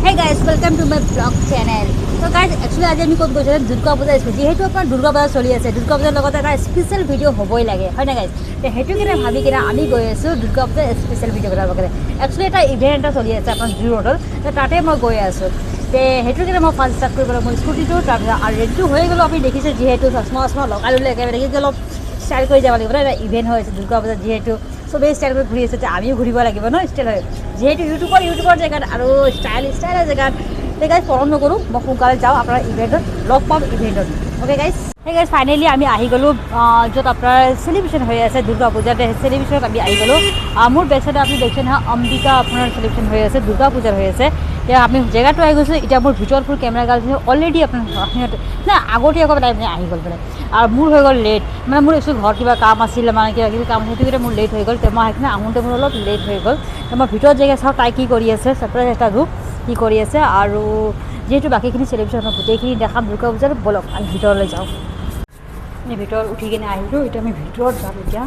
Hey guys, welcome to my vlog channel. তো guys, actually আজি আমি ক'ত গৈছোঁ? দুৰ্গা পূজা স্পেচিয়েল। যিহেতু আপোনাৰ দুৰ্গা পূজা চলি আছে, দুৰ্গা পূজাৰ লগতে এটা স্পেচিয়েল ভিডিঅ' হ'বই লাগে, হয় নাই গাইজ? তে সেইটো কাৰণে ভাবি কিনে আমি গৈ আছোঁ দুৰ্গা পূজাৰ স্পেচিয়েল ভিডিঅ' বনাবৰ কাৰণে। একচুৱেলি এটা ইভেণ্ট এটা চলি আছে আপোনাৰ জু ৰোডত, তো তাতে মই গৈ আছোঁ। তে সেইটো কাৰণে মই ফাৰ্ষ্ট ষ্টাৰ্ট কৰিব লাগিব মোৰ স্কুটিটো। তাৰপিছত আৰু ৰেডিটো হৈ গ'লোঁ। আপুনি দেখিছে যিহেতু চশমা চশমা লগাই ল'লে, একেবাৰে দেখি অলপ ষ্টাইল কৰি যাব লাগিব ন। এটা ইভেণ্ট হৈ আছে দুৰ্গা পূজাত, যিহেতু চবেই ষ্টাইল কৰি ঘূৰি আছে, আমিও ঘূৰিব লাগিব ন ষ্টাইল হৈ। যিহেতু ইউটিউবৰ জেগাত আৰু ষ্টাইলৰ জেগাত। তে গাইজ, পলম নকৰোঁ, মই সোনকালে যাওঁ, আপোনাৰ ইভেণ্টত লগ পাম ইভেণ্টত। Okay guys. সেই গাইজ, ফাইনেলি আমি আহি গ'লোঁ য'ত আপোনাৰ চেলিব্ৰেশ্যন হৈ আছে দুৰ্গা পূজাত। চেলিব্ৰেশ্যনত আমি আহি গ'লোঁ। মোৰ বেক চাইডে আপুনি দেখিছে নহয়, অম্বিকা আপোনাৰ চেলিব্ৰেশ্যন হৈ আছে, দুৰ্গা পূজাৰ হৈ আছে। এতিয়া আমি জেগাটো আহি গৈছোঁ। এতিয়া মোৰ ভিতৰত ফুল কেমেৰা গাৰ্ল অলৰেডি আপোনাৰ সিহঁতে নাই, আগতীয়াকৈ মানে আহি গ'ল মানে। আৰু মোৰ হৈ গ'ল লেট। মানে মোৰ একচুৱেলি ঘৰত কিবা কাম আছিলে, মানে কিবা কিবি কাম, সেইটো কাৰণে মোৰ লেট হৈ গ'ল। মই সেইকাৰণে আহোঁতে মোৰ অলপ লেট হৈ গ'ল। মই ভিতৰত জেগা চাওঁ তাই কি কৰি আছে, ছাৰপ্ৰাইজ এটা দিওঁ কি কৰি আছে। আৰু যিহেতু বাকীখিনি চেলিব্ৰেশ্যন মই গোটেইখিনি দেখাম দুৰ্গা পূজাৰ। ব'লক, আমি ভিতৰলৈ যাওঁ। আমি ভিতৰত উঠি কিনে আহিলোঁ। এতিয়া আমি ভিতৰত যাম। এতিয়া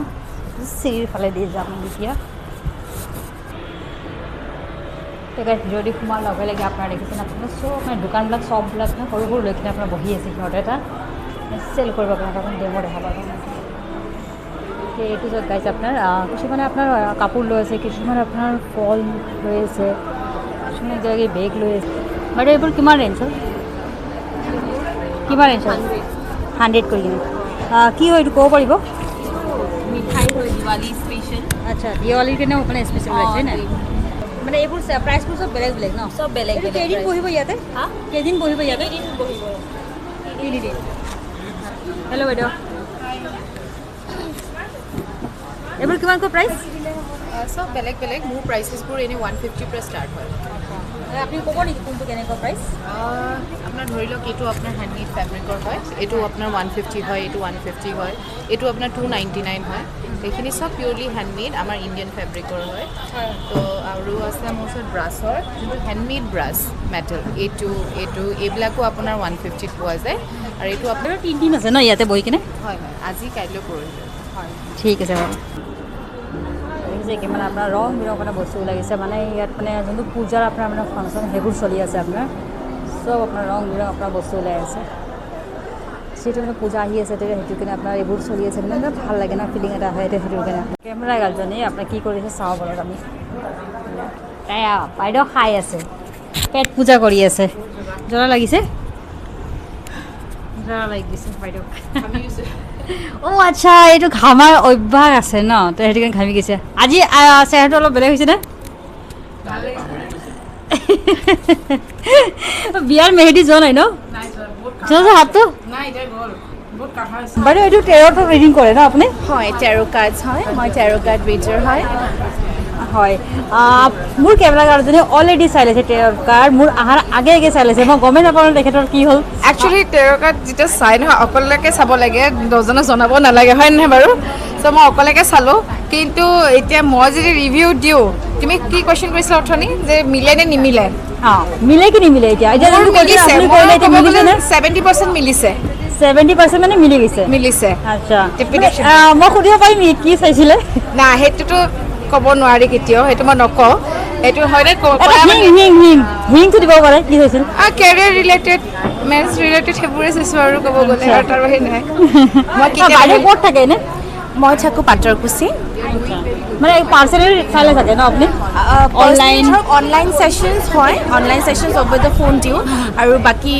চিৰিৰ ফালে দি যাম আমি। এতিয়া তেতিয়া ভিতৰদি সোমোৱাৰ লগে লগে আপোনাৰ দেখিছেনে, আপোনাৰ চব মানে দোকানবিলাক চববিলাক মানে সৰু সৰু লৈ কিনে আপোনাৰ বহি আছে। সিহঁতে এটা চেল কৰিব কাৰণে এটা ডেমো দেখাব কাৰণে। এইটো য'ত গাইছে আপোনাৰ কিছুমানে আপোনাৰ কাপোৰ লৈ আছে, কিছুমানে আপোনাৰ ফল লৈ আছে, কিছুমানে কিবা কিবি বেগ লৈ আছে। বাইদেউ, এইবোৰ কিমান ৰেঞ্জৰ? কিমান ৰেঞ্জৰ? 100 কৰি কিনে। কি হয় এইটো ক'ব পাৰিব? মিঠাই হয়, দিৱালী স্পেচিয়েল। আচ্ছা, দিৱালীৰ কাৰণেও মানে স্পেচিয়েল ওলাইছে নাই? মানে এইবোৰ প্ৰাইচবোৰ চব বেলেগ বেলেগ ন? চব বেলেগ এইটো বেলেগ। কেইদিন বহিব ইয়াতে? হা? কেইদিন বহিব ইয়াতে? তিনিদিন বহিব। 3 দিন। হেল্ল' বাইদেউ, এইবোৰ কিমানকৈ প্ৰাইচ? চব বেলেগ বেলেগ। মোৰ প্ৰাইচেছবোৰ এনেই 150ৰ পৰা ষ্টাৰ্ট হয়। আপুনি ক'ব নেকি কোনটো কেনেকুৱা প্ৰাইচ? আপোনাৰ ধৰি লওক এইটো আপোনাৰ হেণ্ডমেড ফেব্ৰিকৰ হয়, এইটো আপোনাৰ 150 হয়, এইটো 150 হয়, এইটো আপোনাৰ 299 হয়। এইখিনি চব পিয়'ৰলি হেণ্ডমেড, আমাৰ ইণ্ডিয়ান ফেব্ৰিকৰ হয়। তো আৰু আছে মোৰ ওচৰত ব্ৰাছৰ, যোনটো হেণ্ডমেড ব্ৰাছ মেটেল, এইটো এইবিলাকো আপোনাৰ 150ত পোৱা যায়। আৰু এইটো আপোনাৰ 3 দিন আছে ন ইয়াতে বহি কিনে? হয়, আজি, কাইলৈ, পৰহিলৈ। হয়, ঠিক আছে বাৰু। দেখিছে কিমান আপোনাৰ ৰং বিৰং মানে বস্তু লাগিছে। মানে ইয়াত মানে যোনটো পূজাৰ আপোনাৰ মানে ফাংচন সেইবোৰ চলি আছে। আপোনাৰ চব আপোনাৰ ৰং বিৰং আপোনাৰ বস্তু ওলাই আছে। যিহেতু মানে পূজা আহি আছে, তেতিয়া সেইটো কাৰণে আপোনাৰ এইবোৰ চলি আছে। মানে এটা ভাল লাগে ন, ফিলিং এটা হয় এতিয়া। সেইটো কাৰণে কেমেৰা গাৰ্লজনী আপোনাৰ কি কৰিছে চাওঁ বলক আমি। তাই বাইদেউ খাই আছে, পেট পূজা কৰি আছে। জ্বলা লাগিছে, জ্বলা লাগি গৈছে বাইদেউ। অ' আচ্ছা, এইটো ঘামাৰ অভ্যাস আছে ন, তো সেইটো কাৰণে ঘামি গৈছে। আজি চেহেৰাটো অলপ বেলেগ হৈছে নে? বিয়াৰ মেহেদি যোৱা নাই ন? যোৱা হাতটো বাইদেউ। এইটো টেৰটো ৰিডিং কৰে ন আপুনি? হয়, টেৰ' কাৰ্ডছ হয়। মই টেৰ' কাৰ্ড ৰিডাৰ হয়। হয়। মোৰ কেমেৰা গাৰ্লজনী অলৰেডি চাই লৈছে টেৰ' কাৰ্ড। মোৰ অহাৰ আগে আগে চাই লৈছে। মই গমেই নাপাওঁ তেখেতৰ কি হ'ল। একচুৱেলি টেৰ' কাৰ্ড যেতিয়া চাই নহয়, অকলেকে চাব লাগে, 10জনক জনাব নালাগে, হয় নহয় বাৰু? চ' মই অকলেকে চালোঁ। কিন্তু এতিয়া মই যদি ৰিভিউ দিওঁ, তুমি কি কুৱেশ্যন কৰিছিলা অথনি যে মিলে নে নিমিলে? অঁ, মিলে কি নিমিলে? এতিয়া যোনটো কৈছে আপুনি কৰিলে, এতিয়া মিলিছে নে? 70% মিলিছে। 70% মানে মিলি গৈছে? মিলিছে। আচ্ছা। Prediction. মানে, মই সুধিব পাৰিম নেকি কি চাইছিলে? না, সেইটোতো ক'ব নোৱাৰি কেতিয়াও। সেইটো মই নকওঁ। সেইটো হয়নে? এটা হিং হিং হিং হিংটো দিব পাৰে, কি চাইছিল? কেৰিয়াৰ ৰিলেটেড, মেৰেজ ৰিলেটেড, সেইবোৰে চাইছোঁ আৰু ক'ব গ'লে আৰু তাৰ বাহিৰে নাই। মই কেতিয়াবা বাইদেউ ক'ত থাকে এনে? মই থাকোঁ পাটৰকুচি। মানে পাৰ্চনেলি চালে চাগে ন আপুনি? অনলাইন, ধৰক অনলাইন ছেশ্যনছ হয়। Online sessions over the phone দিওঁ আৰু বাকী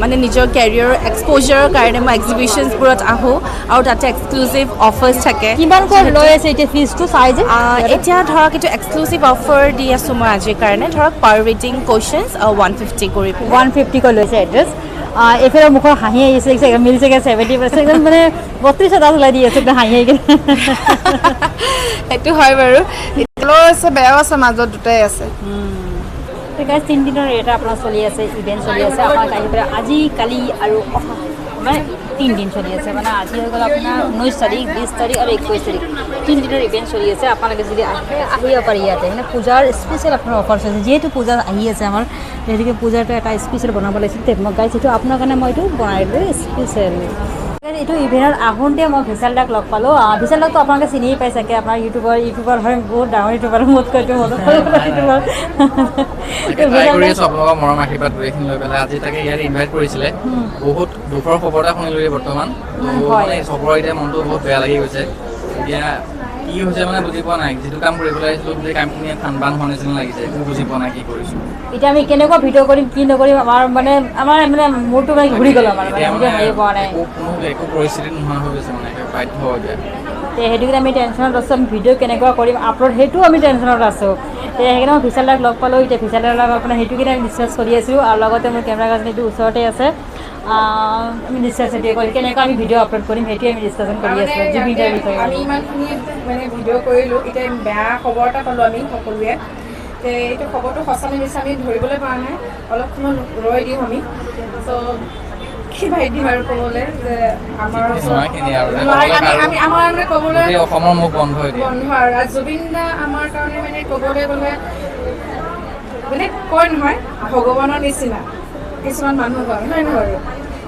মানে নিজৰ কেৰিয়াৰ এক্সপ'জাৰৰ কাৰণে মই এক্সিবিশ্যনছবোৰত আহোঁ আৰু তাতে এক্সক্লুচিভ অফাৰ্ছ থাকে। কিমানকৈ লৈ আছে এতিয়া ফিজটো চাই যে? এতিয়া ধৰক এইটো এক্সক্লুচিভ অফাৰ দি আছোঁ মই আজিৰ কাৰণে। ধৰক পাৰ ৰিডিং কুৱেশ্যনছ 150 কৰি পেলাই। 150কৈ লৈছে এড্ৰেছ। এইফালে মুখৰ হাঁহি আহিছে, মিলিছেগৈ 70% একদম। মানে 32 এটা ওলাই দি আছে একদম হাঁহি কিনে। সেইটো হয় বাৰু, ভালো আছে, বেয়াও আছে, মাজত দুটাই আছে। গাইজ, 3 দিনৰ এটা আপোনাৰ চলি আছে, ইভেণ্ট চলি আছে। আপোনাক আহি পেলাই আজি, কালি আৰু অহা মানে 3 দিন চলি আছে। মানে আজি হৈ গ'ল আপোনাৰ 19 তাৰিখ, 20 তাৰিখ আৰু 21 তাৰিখ, 3 দিনৰ ইভেণ্ট চলি আছে। আপোনালোকে যদি আহে, আহিব পাৰি ইয়াতে। মানে পূজাৰ স্পেচিয়েল আপোনাৰ অফাৰ চলিছে। যিহেতু পূজা আহি আছে আমাৰ, গতিকে পূজাৰটো এটা স্পেচিয়েল বনাব লাগিছিল। মই গাইজ, সেইটো আপোনাৰ কাৰণে মই এইটো বনাই দিলোঁ স্পেচিয়েল। এইটো ইভেণ্টত আহোঁতে মই বিশাল দাক লগ পালোঁ। বিশাল দাকতো আপোনালোকে চিনিয়ে পাই চাগে, আপোনাৰ ইউটিউবাৰ হয়, বহুত ডাঙৰ ইউটিউবাৰ, মোতকৈ ইউটিউবাৰ। ট্ৰাই কৰি আছোঁ আপোনালোকৰ মৰম আশীৰ্বাদ গোটেইখিনি লৈ পেলাই। আজি তাকে ইয়াত ইনভাইট কৰিছিলে। বহুত দুখৰ খবৰ এটা শুনিলোঁ এই বৰ্তমান। মানে চবৰে এতিয়া মনটো বহুত বেয়া লাগি গৈছে। এতিয়া কি হৈছে মানে বুজি পোৱা নাই। যিটো কাম কৰিবলৈ আহিছিলোঁ, গোটেই কামখিনি থান বান হোৱা নিচিনা লাগিছে। একো বুজি পোৱা নাই কি কৰিছোঁ। এতিয়া আমি কেনেকুৱা ভিডিঅ' কৰিম, কি নকৰিম, আমাৰ মানে মূৰটো মানে ঘূৰি গ'ল আমাৰ মানে এতিয়া ভিডিঅ' মানে হেৰি পোৱা নাই। একো কোনো একো পৰিস্থিতি নোহোৱা হৈ গৈছে, মানে একে বাধ্য এতিয়া। তে সেইটো কাৰণে আমি টেনশ্যনত আছোঁ, আমি ভিডিঅ' কেনেকুৱা কৰিম আপলোড, সেইটোও আমি টেনশ্যনত আছোঁ। তে সেইকাৰণে মই বিশাল দাক লগ পালোঁ। এতিয়া বিশাল দাৰ লগত আপোনাৰ সেইটো কাৰণে আমি ডিছকাছ কৰি আছোঁ আৰু লগতে মোৰ কেমেৰা গাৰ্জনীটো ওচৰতে আছে। আমি ডিছকাছ সেইটোৱে কৰিম, কেনেকুৱা আমি ভিডিঅ' আপলোড কৰিম, সেইটোৱে আমি ডিছকাশ্যন কৰি মানে আছোঁ জুবিনদাৰ বিষয়ে। আমি ইমানখিনি মানে ভিডিঅ' কৰিলোঁ, এতিয়া বেয়া খবৰ এটা পালোঁ আমি সকলোৱে। তে এইটো খবৰটো সঁচা নে মিছা আমি ধৰিবলৈ পৰা নাই। অলপ সময় ৰৈ দিওঁ আমি। চ' কি ভাই দিম আৰু ক'বলৈ যে আমাৰ ওচৰত নোৱাৰিখিনি আৰু যে নোৱাৰি, ক'বলৈ আমি কাৰো আমি আমাৰ মানে ক'বলৈ গোটেই অসমৰ মুখ বন্ধ এতিয়া। বন্ধ। আৰু জুবিন দা আমাৰ কাৰণে মানে ক'বলৈ গ'লে মানে কয় নহয়, ভগৱানৰ নিচিনা কিছুমান মানুহ হয়, হয় নহয় বাৰু?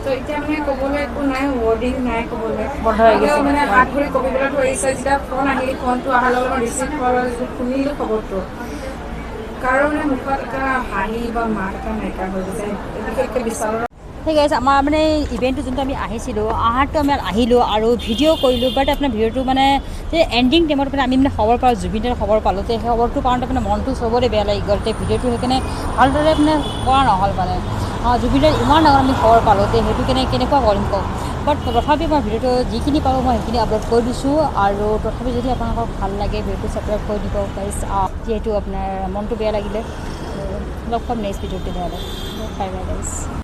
ত' এতিয়া মানে ক'বলৈ একো নাই, ৱৰ্ডিং নাই ক'বলৈ। বন্ধ হৈ গৈছে। এতিয়াও মানে হাত ভৰি কঁপিবলৈ ধৰিছে। যেতিয়া ফোন আহিল, ফোনটো অহাৰ লগে লগে ৰিচিভ কৰাৰ যিটো শুনিলোঁ খবৰটো, কাৰো মানে মুখত এটা হাঁহি বা মাত এটা নাইকিয়া হৈ গৈছে, বিশেষকৈ বিশালৰ। ঠিক আছে, আমাৰ মানে ইভেণ্টটো যোনটো আমি আহিছিলোঁ, আহাৰটো আমি আহিলোঁ আৰু ভিডিঅ' কৰিলোঁ, বাট আপোনাৰ ভিডিঅ'টো মানে যে এণ্ডিং টাইমত মানে আমি মানে খবৰ পালোঁ, জুবিনদাৰ খবৰ পালোঁ। তে সেই খবৰটো পাওঁতে মানে মনটো চবৰে বেয়া লাগি গ'ল। তে ভিডিঅ'টো সেইকাৰণে ভালদৰে মানে কৰা নহ'ল। মানে জুবিনদাৰ ইমান ডাঙৰ আমি খবৰ পালোঁ, তে সেইটো কেনেকুৱা কৰিম কওক? বাট তথাপি মই ভিডিঅ'টো যিখিনি পাৰোঁ মই সেইখিনি আপলোড কৰি দিছোঁ। আৰু তথাপি যদি আপোনালোকক ভাল লাগে, ভিডিঅ'টো ছাবস্ক্ৰাইব কৰি দিব গাইজ। যিহেতু আপোনাৰ মনটো বেয়া লাগিলে, লগ পাম নেক্সট ভিডিঅ'ত। তেতিয়াহ'লে বাই বাই গাইজ।